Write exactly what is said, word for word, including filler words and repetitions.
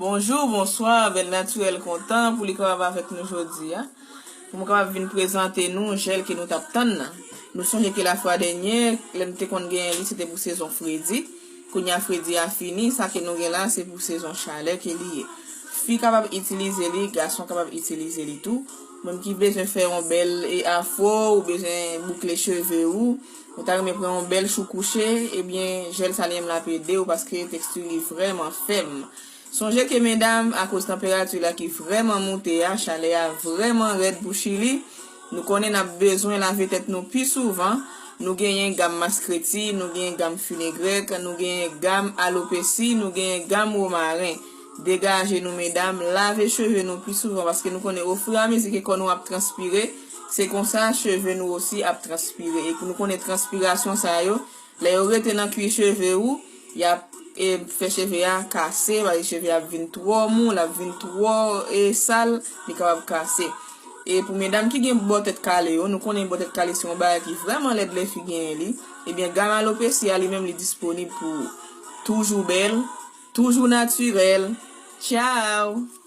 Bonjou, bonswa, Bèl Natirèl kontan pou li kapab avèk nou jodi a. Pou mwen kapab vin prezante nou jèl ke nou t ap tann nan. Nou sonje ke lafwa dènye, lè nou te konn genyen li, se te pou sezon fredi. Kounye a fredi a fini, sa ke nou gen la, se pou sezon chalè ke li ye. Fi kapab itilize li, gason kapab itilize li tou. Ou menm ki bezwen fè yon bèl e afro, ou bezwen boukle cheve ou, ou ta renmen pran yon bèl chou kouche, ebyen, jèl sa li menm l ap ede w paske teksti li vrèman fèm. Sonje ke medam, akoz tanperati la ki vrèman moute a, chalè a vrèman rèd pou Chili, nou konnen n ap bezwen lave tèt nou pi souvan. Nou genyen gam maskreti, nou genyen gam finegrèk, nou genyen gam alopesi, nou genyen gam womaren. Degaje nou medam, lave cheve nou pi souvan paske nou konnen ofiramizi ke kò nou ap transpire, se konsa cheve nou osi ap transpire. E nou konnen transpirasyon sa yo, lè yo rete nan kwi cheve ou, y ap e, fè cheve a kase, paske cheve a ap vin twò mou, l ap vin twò e, sal, li kapab kase. E pou medam ki gen bò tèt kale yo, nou konnen bò tèt kale se yon bagay ki vrèman lèd lè fi genyen li. Ebyen, gam alopesi a li menm li disponib pou toujou bèl, toujou natirèl. Tchaw!